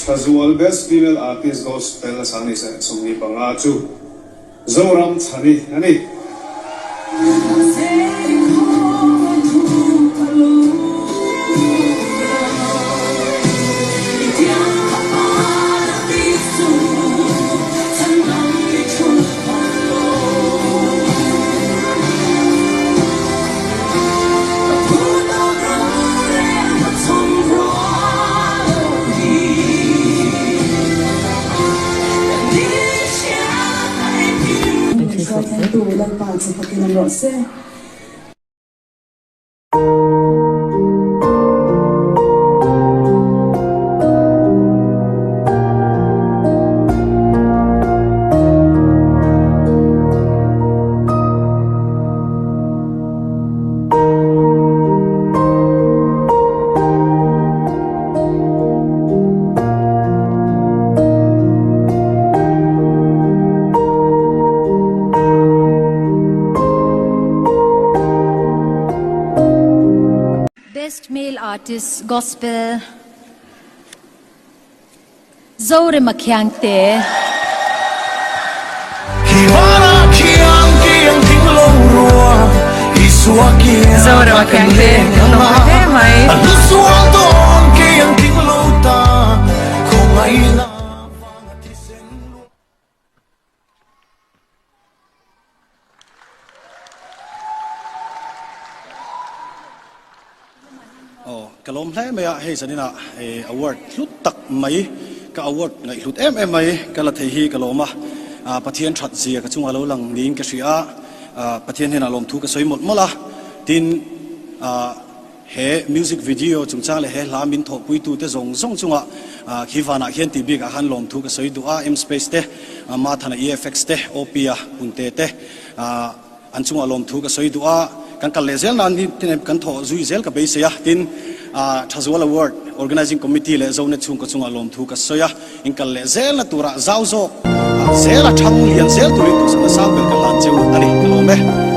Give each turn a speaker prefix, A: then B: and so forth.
A: Thazual Best Female Artist Gospel a 2025 chu Zoram Chhani a ni.
B: Best Male Artist Gospel Zorema Khiangte.
C: Zorema Khiangte hle mai.
D: Aw, ka lawm hle mai a, hei zanin ah award hlut tak mai, ka award ngaih hlut em em mai ka la thei hi ka lawm a, Pathian that zia ka chungah lo lang niin ka hria a, Pathian hnenah lawmthu ka sawi mawlh mawlh a, tin he music video chungchang leh he hla min thawhpuitute zawng zawng chungah khi vanah khian tih bikah khan lawmthu ka sawi duh a, M-Space te, Mathana EFX te, OP-a Punte te, An chungah lawmthu ka sawi duh a, kan kal leh zel nan hi kan thawh zui zel ka beisei a, tin Thazual Award Organizing Committee leh Zonet chhungkaw chungah lawmthu ka sawi a, in kal leh zelna turah zau zawk zel a thang lian zel turin duhsakna sang ber ka hlan cheu a ni, ka lawm e.